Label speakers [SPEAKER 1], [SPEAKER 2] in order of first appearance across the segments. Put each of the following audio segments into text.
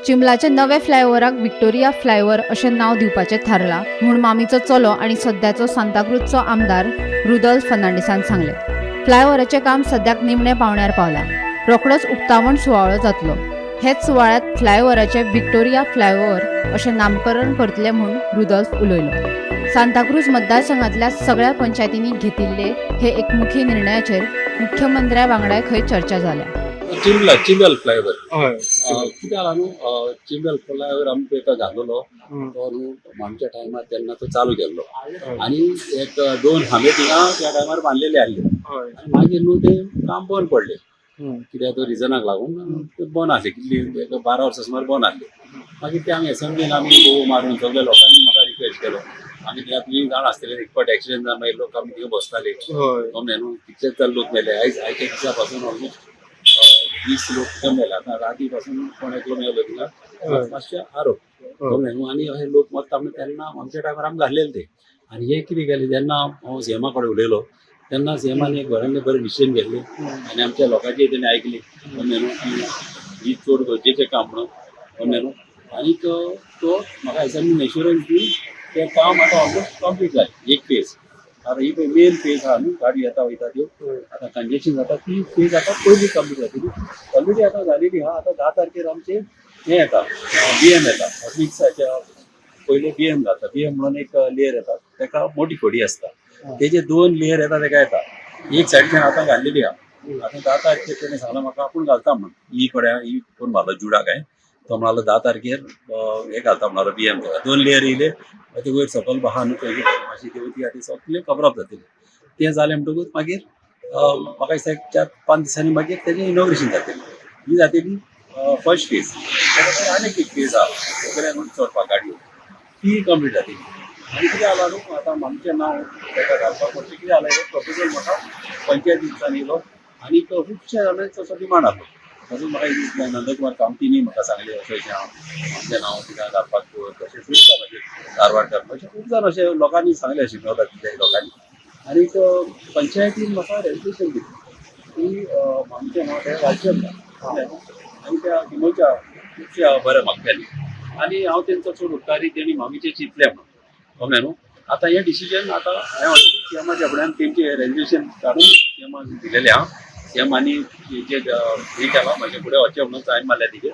[SPEAKER 1] चिंबलाच्या नव्या फ्लायओव्हराक Victoria flyover अशें नांव दिवपाचें थारलां म्हूण मामीचो चलो आनी सद्याचो सांताक्रूजचो आमदार रुदोल्फ फर्नांडीसान सांगलें. फ्लायओव्हराचें काम सद्याक निमण्या पावंड्यार पावलां. रोखडोच उक्तावण सुवाळो जातलो. हेच सुवाळ्यांत फ्लायओव्हराचें विक्टोरिया फ्लायओव्हर अशें नामकरण करतले म्हूण रुदोल्फ उलयलो. सांताक्रूज मतदारसंघांतल्या सगळ्या पंचायतींनी घेतिल्ले हे एकमुखी निर्णयाचेर मुख्यमंत्र्या वांगडाय खंय चर्चा जाल्या.
[SPEAKER 2] चिंबला चिंबल फ्लायओव्हर.
[SPEAKER 3] हय.
[SPEAKER 2] कितें जाला न्हू, चिंबल फ्लायओव्हर आमी पळय तो घातलेलो, तो न्हू आमच्या टायमार तेन्ना तो चालू केल्लो आनी एक दोन खांबे थिंगा त्या टायमार बांदलेले आहले आनी मागीर न्हू ते काम बंद पडले. कित्याक तो रिजनाक लागून ते बंद आसले. कितली, एक 12 वर्सां सुमार बंद आसले. मागीर ते आमी एसेंब्लीन आमी भोव मारून सगळे लोकांनी म्हाका रिक्वेस्ट केलो. आमी थिंगा, तुमी जाण आसतले, एक फावट एक्सिडंट जावन मागीर लोक आमी थिंगा बसताले. समजलें न्हू, कितलेच तर लोक मेले. आयज आयच्या दिसा पासून ऑलमोस्ट 20 लोक थिंगा मेले. आतां राती पासून कोण एकलो मेलो थिंगा, मातशे आरोप, समजलें न्हू. आनी अशे लोक मरता म्हणून तेन्ना आमच्या टायमार आमी घातलेले ते. आनी हे कितें केलें, जेन्ना हांव सीएमा कडेन उलयलो तेन्ना सीएमान एक बऱ्यातलें बरें डिसिजन घेतलें आनी आमच्या लोकांची तेणी आयकली, समजलें न्हू, की ही चड गरजेचें काम म्हणून, समजलें न्हू. आनीक तो म्हाका एसेंब्लीन एश्युरन्स दिवन तें काम आतां ऑलमोस्ट कंप्लीट जालें. एक फेज आतां ही पळय मेन फेज आहा न्हू, गाडी येता वयता त्यो आतां कंजेशन जाता, ती फेज आतां पयली कंप्लीट जातली. ऑलरेडी आतां जालेली आहा. आतां 10 तारखेर आमचें हें येता, बीएम येता. मिक्साच्या पयले बीएम घालता. बीएम म्हणून एक लेयर येता, ताका मोठी खोडी आसता. तेजे दोन लेयर येता, ताका येता. एक सायडीच्यान आतां घाल्लेली आहा. आतां 10 तारखेर तेणें सांगलां म्हाका, आपूण घालता म्हणून. ही कडेन ही कोण घालो जुडा काय, तो म्हणालो 10 तारखेर हे घालता म्हणालो बीएम. ताका दोन लेयर येयले, ते वयर सकल आहा न्हू थंय मातशी देंवती आहा, ती सगळें कवर अप जातलें. तें जालें म्हणटकूच मागीर म्हाका दिसता एक 4-5 दिसांनी मागीर तेजें इनॉग्रेशन जातलें. ही जातली फर्स्ट फेज. ताका आनीक एक फेज आहा, सगळ्यान चडपाक गाडयो, ती कंप्लीट जातली. आनी कितें जाला न्हू, आतां आमचें नांव ताका घालपाक पडटा. कितें जालें, प्रपोजल म्हाका पंचायतींतल्यान येयलो आनी खुबश्या जाणांचो असो डिमांड आहलो. तातूंत म्हाका एक नंदकुमार कामतीनी म्हाका सांगलें, अशें अशें आहा, आमचें नांव थिंगा घालपाक. तशें खूब जाण अशें कारवारकार, अशें खूब जाण अशें लोकांनी सांगलें, अशें मेवता लोकांनी. आनीक पंचायतीन म्हाका रेजल्युशन दिलें की आमचें नांव तें घालचें ना. आनी त्या चिंबलच्या खुबश्या बऱ्या मागप्यांनी आनी हांव तेंचो चड उपकारी, तेणी मामीचें चिंतलें म्हणून, समजलें न्हू. आतां हें डिसिजन आतां हांवें ऑलरेडी सीएमाच्या फुड्यान तेंचें रेजल्युशन काडून सीएमाक दिलेलें आहा. सीएम आनी जे हें केलां, म्हाजे फुडें वचचें म्हणून सायन मारल्या तेजेर.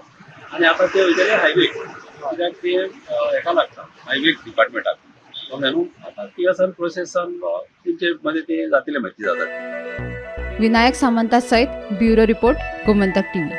[SPEAKER 2] आनी आतां ते वयतले हायवे, कित्याक ते हेका लागता, हायवे डिपार्टमेंटाक, समजलें न्हू. आतां ती असन प्रोसेसान तेंचे मदें ते जातलें, माहिती जाता.
[SPEAKER 1] विनायक सामंता सयत ब्युरो रिपोर्ट, गोमंतक टीव्ही.